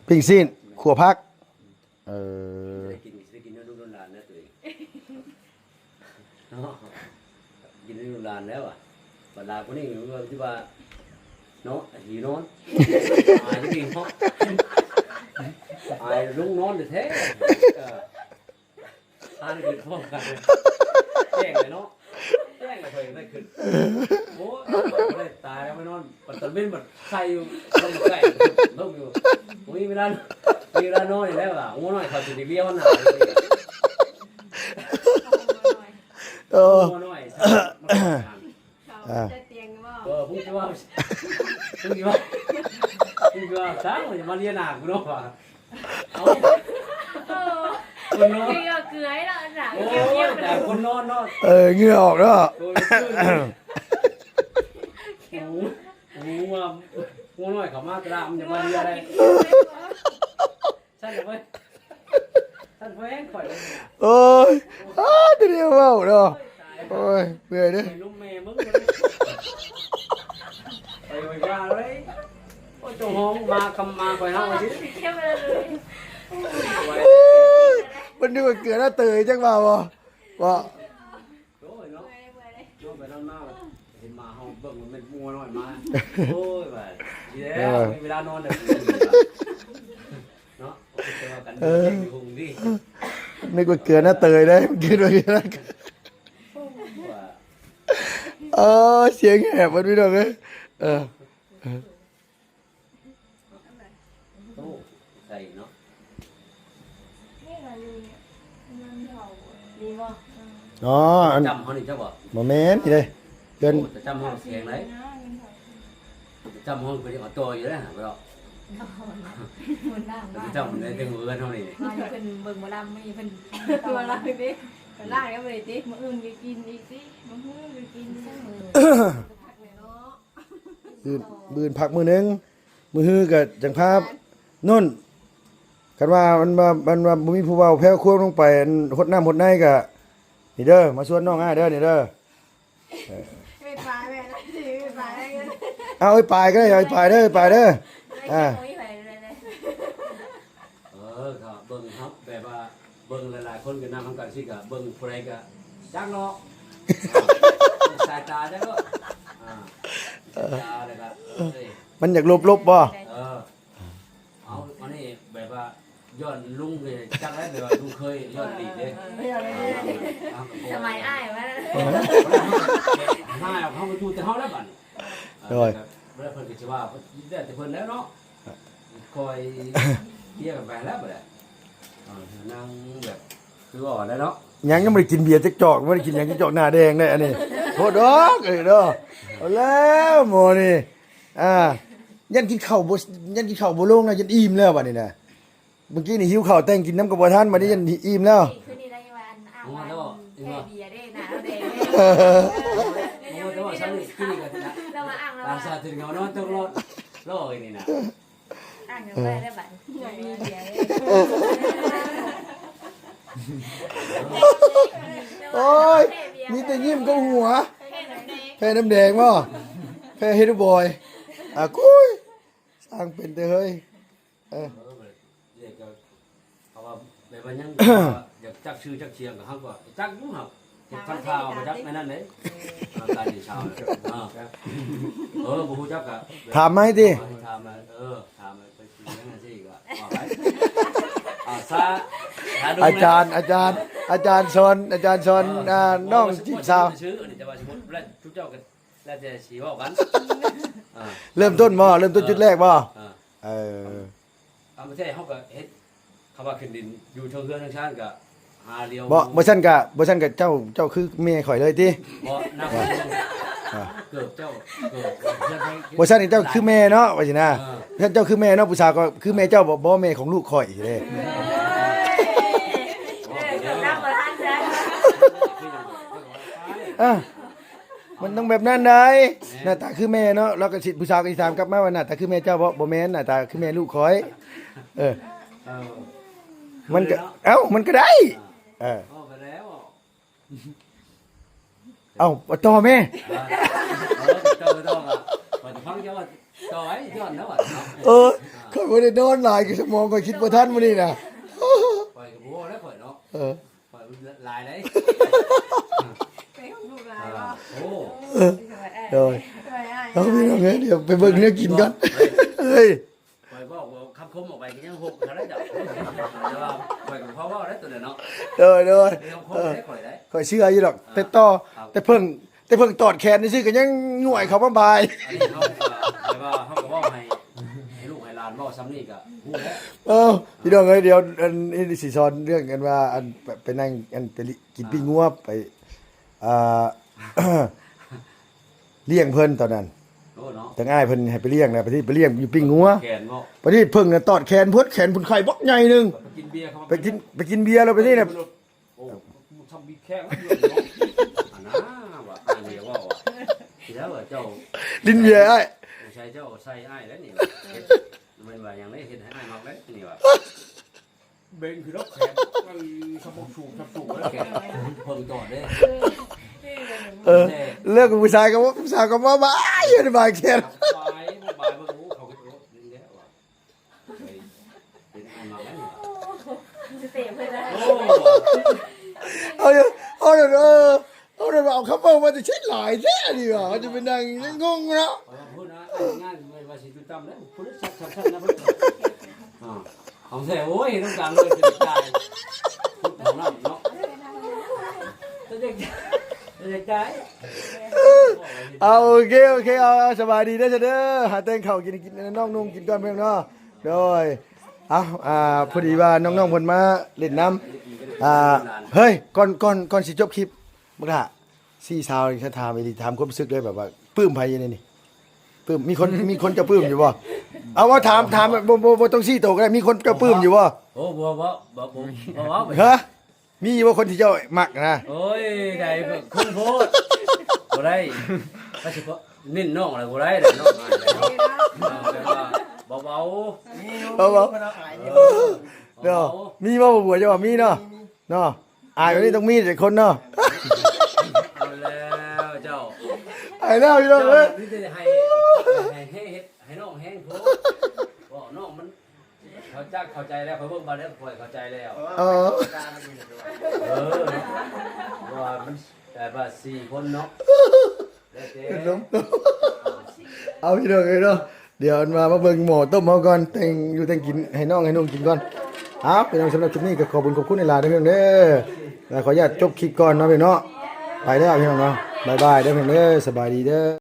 ປີ້ງຊີ້ນ ຂົ້ວຜັກ ເອີ ໄດ້ກິນ ໄດ້ກິນນຳລູກນຳຫຼານແລ້ວຕົວເອງເນາະ ກິນນຳລູກນຳຫຼານແລ້ວອະ ບັດຫຼານຄົນນີ້ຄືວ່າ ເນາະ ຫິວນອນ ອາຍຈິງເນາະ ອາຍລົງນອນແທ້ໆ ເອີ ອາຍຂຶ້ນພ້ອມກັນ ແຈ້ງເລີຍເນາະ ແຈ້ງເລີຍ ຂ້ອຍໄດ້ຂຶ້ນ ໂອ້ຍ ບໍ່ໄດ້ຕາຍແລ້ວ ໄປນອນ ບັດຕອນເວັນບັດໃສ່ຢູ່ ລົງໃສ່ລົງຢູ່ ບໍ່ມີເວລາ ມີເວລານອນນີ້ແຫຼະວ່າ ງົວນ້ອຍເຂົາຊິໄດ້ລຽວໜ້າ ເອີ ງົວນ້ອຍ ເຂົາ ອ່າ ແຕ່ຕຽງບໍ່ ເອີ ພຸ້ນຊິວ່າ ພຸ້ນຊິວ່າ ພຸ້ນຊິວ່າ ຊ່າງມັນຈະມາລຽວໜ້າກູເນາະວ່າ ເອົາ ເອີ ຄົນນອນ ເກືອເກືອຍແລ້ວນະ ໂອ້ຍ ແຕ່ຄົນນອນເນາະ ເອີ ເຫື່ອອອກເນາະ ໂອ້ຍ ໂອ້ຍ ງົວ ງົວນ້ອຍເຂົ້າມາຕະຫຼາດ ມັນຈະມາເລຍໄດ້ ຊັ້ນເວີ້ຍ ຊັ້ນເວີ້ຍ ຂ້ອຍ ໂອ້ຍ ອ້າ ແຕ່ແນວເວົ້າເນາະ ໂອ້ຍ ເມື່ອຍເດີ ໄປນມແມ່ມຶງ ໄປວ່າເລີຍ ໂອ້ຍ ເຈົ້າຂອງມາຄຳມາຂ້ອຍເຮົາວ່າຊິ ມັນນຶກວ່າເກືອໜ້າເຕີຍ ຈັກວ່າບໍ່ ວ່າ ໂອ້ຍເນາະ ໂອ້ຍ ເມື່ອຍເດ້ ໂອ້ຍ ໄປນອນມາ ເຫັນໝາເຮົາເບິ່ງ ມັນແມ່ນງົວນ້ອຍມາ ໂອ້ຍ ວ່າ ດີແລ້ວ ເອີ ມີເວລານອນແລ້ວ ເນາະ ເອີ ນຶກວ່າເກືອໜ້າເຕີຍເດ້ ຄິດວ່າເກືອ ເອີ ສຽງແຫບເບິດ ພີ່ນ້ອງເອີຍ ເອີ ໂອ້ ໃສ່ເນາະ ນີ້ລະຢູ່ນີ້ ມັນເຖົ້າ ນີ້ບໍ່ ອໍ ອັນ ປະຈຳເຮົານີ້ເຈົ້າບໍ່? ບໍ່ແມ່ນ ນີ້ເດ້ ເຮືອນ ໂອ້ ປະຈຳເຮົາແຂງໄດ໋ ປະຈຳເຮົາເພິ່ນເອົາຕໍ່ຢູ່ເດ້ ບໍ່ດອກ ປະຈຳໃນເທິງເຮືອນເຮົານີ້ ມາຢູ່ເພິ່ນເບິ່ງໝໍລຳ ມື້ນີ້ເພິ່ນໝໍລຳເດ້ ລາກແລ້ວມື້ນີ້ຕິ ມື້ອື່ນກໍກິນອີກຕິ ມື້ຮືກໍກິນ ມື້ອື່ນ ມື້ອື່ນພັກມື້ໜຶ່ງ ມື້ຮືກໍຈັ່ງພາ ໂນ່ນ ຄັນວ່າມັນວ່າ ມັນວ່າບໍ່ມີຜູ້ເວົ້າແຜ່ວຄວາມລົງໄປ ອັນ ຫົດນ້ຳຫົດໃນກໍ ນີ້ເດີ ມາຊວນນ້ອງອ້າຍເດີ ນີ້ເດີ ເອີ ເອີຍປາຍແມ່ນ ເອີຍປາຍ ເອົາເອີຍປາຍກໍໄດ້ ເອີຍປາຍເດີ ເອີຍປາຍເດີ ອ່າ ເອີ ກໍເບິ່ງເຮົາແບບວ່າ ເບິ່ງຫຼາຍໆຄົນກໍນັ່ງນຳກັນຊີ້ກໍເບິ່ງຜູ້ໃດກໍຈັກເນາະ ອ່າ ສາຍຕາຈັກເນາະ ອ່າ ສາຍຕາແລ້ວກໍ ເອີຍ ມັນຢາກຫຼົບໆບໍ່? ເອີ ເອົາ ອັນນີ້ແບບວ່າຍ້ອນລຸງນີ້ຈັກແລ້ວ ແບບວ່າລຸງເຄີຍຍ້ອນອະດີດເດ້ ເອີ ສະໄໝອ້າຍວ່າ ເຮົາມາຢູ່ແຕ່ເຮົາແລ້ວບັດນີ້ ໂດຍ ແລ້ວເພິ່ນກໍຊິວ່າ ແລ້ວແຕ່ເພິ່ນແລ້ວເນາະ ຄ່ອຍເຄຍກັນໄປແລ້ວບັດນີ້ ເອີ ນັ່ງແບບ ຄືວ່າໄດ້ເນາະ ຍັງ ຍັງບໍ່ໄດ້ກິນເບຍຈັກຈອກ ບໍ່ໄດ້ກິນຫຍັງຈັກຈອກ ໜ້າແດງເດ້ອັນນີ້ ໂພດດອກເອີຍເນາະ. ເອົາແລ້ວໝໍນີ້ ອ່າ ຢ້ານກິນເຂົ້າບໍ່ ຢ້ານກິນເຂົ້າບໍ່ລົງນະ ຢ້ານອີ່ມແລ້ວບັດນີ້ນະ. ເມື່ອກີ້ນີ້ຫິວເຂົ້າ ແຕ່ງກິນນຳກໍບໍ່ທັນ ບັດນີ້ຢ້ານອີ່ມແລ້ວ. ຄືນີ້ລະວ່າອັນ ອ້າງວ່າແພ້ເບຍເດ້ ໜ້າລາວແດງເດ້. ໂອ້ ແຕ່ວ່າຊາວນີ້ກິນນີ້ກໍ ລາວວ່າອ້າງລາວວ່າ ຕ່າງຊາດເຖິງເຫງົານອນຕົກລອດ ລໍອີ່ນີ້ນະ. ອ່າງກັນໄປແລ້ວບັດ ມີເບຍເດ້. ໂອ້ຍ ມີແຕ່ຍິ້ມກັບຫົວ. ແພ້ນ້ຳແດງບໍ່? ແພ້ເຮັດບອຍ ອາ ກຸ້ຍ ສ້າງເປັນແຕ່ເຮີ້ຍ. ເອີ ເອີ ເຂົາວ່າແບບວ່າຍັງ ຢາກຈັກຊື່ຈັກສຽງ ກໍເຮົາກໍຈັກຢູ່ ເຮົາ ເຮັດທຳທ່າບໍ່ຈັກແມ່ນນັ້ນເດ້. ເອີ ອາການນີ້ຊາວ ເອີ ເອີ ບໍ່ຮູ້ຈັກກໍ ຖາມມາໃຫ້ຕິ ຖາມມາ ເອີ ຖາມມາໄປຊິຫຍັງຈັ່ງຊີ້ກໍວ່າໄປ. ອາ ສາ ອາຈານ ອາຈານ ອາຈານສອນ ອາຈານສອນ ເອີ ອາ ນ້ອງຈີບສາວ ຊື່ ອັນນີ້ແຕ່ວ່າສົມມຸດແລ້ວ ທຸກເຈົ້າກໍ ແລ້ວແຕ່ຊິເວົ້າກັນ. ເອີ ເລີ່ມຕົ້ນບໍ່? ເລີ່ມຕົ້ນຈຸດແລກບໍ່? ເອີ ເອີ ຕາມປະເທດເຮົາກໍເຮັດ ຄຳວ່າຂຶ້ນດິນຢູ່ເທິງເຮືອນເທິງຊານກໍຫາລຽວ. ບໍ່ ບໍ່ຊັ້ນກະ ບໍ່ຊັ້ນກະເຈົ້າ ເຈົ້າຄືແມ່ຂ້ອຍເລີຍຕິ? ບໍ່ ນຳ ອ່າ ເກີບເຈົ້າ ເກີບເຮືອນໃຜ ບໍ່ຊັ້ນນີ້ເຈົ້າຄືແມ່ເນາະ ວ່າຊີ້ນະ. ເອີ ບໍ່ຊັ້ນເຈົ້າຄືແມ່ເນາະ ຜູ້ສາວກໍຄືແມ່ເຈົ້າ ບໍ່ ບໍ່ແມ່ຂອງລູກຂ້ອຍຊີ້ເດ້. ເອີ ມັນຕ້ອງແບບນັ້ນໃດ໋. ແມ່ນ ໜ້າຕາຄືແມ່ເນາະ ລາວກໍຊິ ຜູ້ສາວກໍຊິຖາມກັບມາວ່າ ໜ້າຕາຄືແມ່ເຈົ້າບໍ່? ບໍ່ແມ່ນ ໜ້າຕາຄືແມ່ລູກຂ້ອຍ. ເອີ ເອີ ມັນກໍ ຄືເນາະ ເອົ້າ ມັນກໍໄດ້. ອ່າ ເອີ ເວົ້າໄປແລ້ວ ເອົ້າ ຕໍ່ແມ່ ອ່າ ເອີ ເຈົ້າບໍ່ຕ້ອງ ອ່າ ຂ້ອຍຈະຟັງເຈົ້າວ່າ ຕໍ່ໄວ້ຍ້ອນແລ້ວ ອ່າ ເອີ ອ່າ ຂ້ອຍບໍ່ໄດ້ນອນຫຼາຍ ຄືສະໝອງຂ້ອຍຄິດບໍ່ທັນມື້ນີ້ນະ. ຂ້ອຍກໍບໍ່ເວົ້າແລ້ວຂ້ອຍເນາະ ເອີ ຂ້ອຍຫຼາຍເດ້ ໄປຂອງລູກຫຼາຍບໍ່? ໂອ້ ເອີ ໂດຍ ເອົາ ພີ່ນ້ອງເອີຍ ດຽວໄປເບິ່ງແນວກິນກ່ອນ. ເອີ ເຮີ້ຍ ຂ້ອຍເວົ້າຄຳຄົມອອກໄປກໍຍັງຫົກເທົ່າໃດເຈົ້າ ແຕ່ວ່າຂ້ອຍກໍພໍເວົ້າໄດ້ຕົວນັ້ນເນາະ. ໂດຍ ໂດຍ ເອີ ຂ້ອຍເຊື່ອຢູ່ດອກ ອ່າ ແຕ່ຕໍ່ ແຕ່ເພິ່ງ ແຕ່ເພິ່ງຕອດແຂນຊື່ໆ ກໍຍັງຫງວຍເຂົ້າມາບາຍ. ອັນນີ້ເຮົາກໍ ແຕ່ວ່າເຮົາກໍເວົ້າໃຫ້ ໃຫ້ລູກໃຫ້ຫຼານເວົ້າຊ່ຳນີ້ກໍຮູ້ແລ້ວ. ເອີ ພີ່ນ້ອງເອີຍ ດຽວອັນນີ້ຊິສອນເລື່ອງກັນວ່າ ອັນ ໄປ ໄປນັ່ງ ອັນ ໄປ ກິນ ອ່າ ປີ້ງງົວ ໄປ ອ່າ ລ້ຽງເພິ່ນຕອນນັ້ນ. ໂອ້ເນາະ ທາງອ້າຍເພິ່ນໃຫ້ໄປລ້ຽງແລ້ວ ໄປ ໄປລ້ຽງຢູ່ປີ້ງງົວ ແຂນບໍ່ ບັດນີ້ເພິ່ງນະຕອດແຂນພຸ້ນ ແຂນພຸ້ນໄຂ້ບັກໃຫຍ່ໜຶ່ງ ໄປກິນເບຍ ໄປກິນ ໄປກິນເບຍແລ້ວບັດນີ້ນະ ໂອ້ ທຳບີແຂນເນາະ ອັນນາວ່າ ອ້າຍບໍ່ຢາກເວົ້າວ່າ ທີ່ແລ້ວວ່າເຈົ້າ ດິນເບຍອ້າຍ ໃສ່ເຈົ້າໃສ່ອ້າຍແລ້ວນີ້ ເຮັດ ແມ່ນວ່າຫຍັງເດ້ ເຮັດໃຫ້ອ້າຍມັກເດ້ນີ້ວ່າ ເບັງຄືດອກແຂນ ໄອ້ສະໂພກສູງ ສະໂພກສູງ ແຂນເພິ່ງຕອດເດ້. ເອີ ເລີກກັບຜູ້ຊາຍກໍ ຜູ້ສາວກໍມາບາຍຢູ່ໃນບາຍແຂນ ບາຍ ບາຍເບິ່ງ ໂອ້ ເຂົາເຮັດໂອ້ ດີແລ້ວວ່າ ເປັນອັນມາແລ້ວນີ້ ສະເຕະເພິ່ນໄດ້ ໂອ້ ເອົາ ເອົາ ເອີ ເອົາ ເອົາຄຳເວົ້າມາແຕ່ໃສຫຼາຍແທ້ນີ້ວ່າ ເຮົາຈະໄປນັ່ງຍັງງົງເນາະ. ເອົາ ເອົາ ພຸ້ນນະ ງານແມ່ນວ່າຊິຈຸດຕ່ຳເດ້ ພຸ້ນ ຊັກໆ ນະ ພຸ້ນ ອ່າ ຂອງແທ້ ໂອ້ຍ ເຮັດນ້ຳຕາເລີຍ ເປັນຕາຍ ຂອງນ້ຳເນາະ ເຈົ້າຢາກ ເຈົ້າຢາກຕາຍ ເອົາ ໂອເຄ ໂອເຄ ເອົາ ເອົາ ສະບາຍດີເດີ ເດີ ຫາແຕ່ງເຂົ້າກິນ ກິນ ນ້ອງນຸ່ງກິນກ່ອນ ພີ່ນ້ອງເນາະ ໂດຍ ເອົາ ອ່າ ພໍດີວ່ານ້ອງໆ ເພິ່ນມາຫຼິ້ນນຳ ອ່າ ເຮີ້ຍ ກ່ອນ ກ່ອນ ກ່ອນຊິຈົບຄລິບ ບັກຫຼ້າ ສີ່ສາວນີ້ ຖ້າຖາມອີ່ຫຼີ ຖາມຄວາມຮູ້ສຶກເລີຍ ແບບວ່າປຶ້ມໃຜຢູ່ໃນນີ້? ປຶ້ມ ມີຄົນ ມີຄົນເຈົ້າປຶ້ມຢູ່ບໍ່? ເອົາ ເອົາ ຖາມ ຖາມ ບໍ່ ບໍ່ ບໍ່ຕ້ອງຊີ້ໂຕກໍໄດ້ ມີຄົນເຈົ້າປຶ້ມຢູ່ບໍ່? ໂອ້ ບໍ່ ບໍ່ ບໍ່ ບໍ່ ບໍ່ ບໍ່ ຮະ? ມີບໍ່ຄົນທີ່ເຈົ້າມັກນະ? ໂອ້ຍ ໄດ້ເພິ່ງໂພດ ບໍ່ໄດ້ ຖ້າຊິເນັ້ນນ້ອງແລ້ວບໍ່ໄດ້ເດ້ ນ້ອງອາຍເດ້ ເອີ ແບບວ່າເບົາໆ ເບົາໆ ເອີ ເນາະ ມີບໍ່ ບໍ່ ບໍ່ ເຈົ້າວ່າມີເນາະ ເນາະ ອາຍແບບນີ້ຕ້ອງມີຈັກຄົນເນາະ. ເອົາແລ້ວເຈົ້າ ອາຍແລ້ວພີ່ນ້ອງເອີຍ ເຈົ້າມີແຕ່ໃຫ້ ໃຫ້ ໃຫ້ເຮັດ ໃຫ້ນ້ອງແຮງໂພດ ເວົ້ານ້ອງມັນ ເຂົາຈັກເຂົ້າໃຈແລ້ວ ຂ້ອຍເບິ່ງບາດແລ້ວ ຂ້ອຍເຂົ້າໃຈແລ້ວ ເອີ ເອີ ເພາະວ່າມັນແບບວ່າສີ່ຄົນເນາະ ແລ້ວແຕ່ ເອົາ ພີ່ນ້ອງເອີຍເນາະ ດຽວອັນວ່າມາເບິ່ງໝໍຕົ້ມເຮົາກ່ອນ ແຕ່ງຢູ່ແຕ່ງກິນໃຫ້ນ້ອງໃຫ້ນຸ່ງກິນກ່ອນ. ເອົາ ພີ່ນ້ອງ ສຳລັບຄລິບນີ້ກໍຂອບຄຸນຂອບຄຸນຫຼາຍໆເດີພີ່ນ້ອງເດີ ແລ້ວຂໍອະນຸຍາດຈົບຄລິບກ່ອນເນາະພີ່ນ້ອງເນາະ ໄປແລ້ວພີ່ນ້ອງເນາະ ບາຍບາຍເດີພີ່ນ້ອງເດີ ສະບາຍດີເດີ.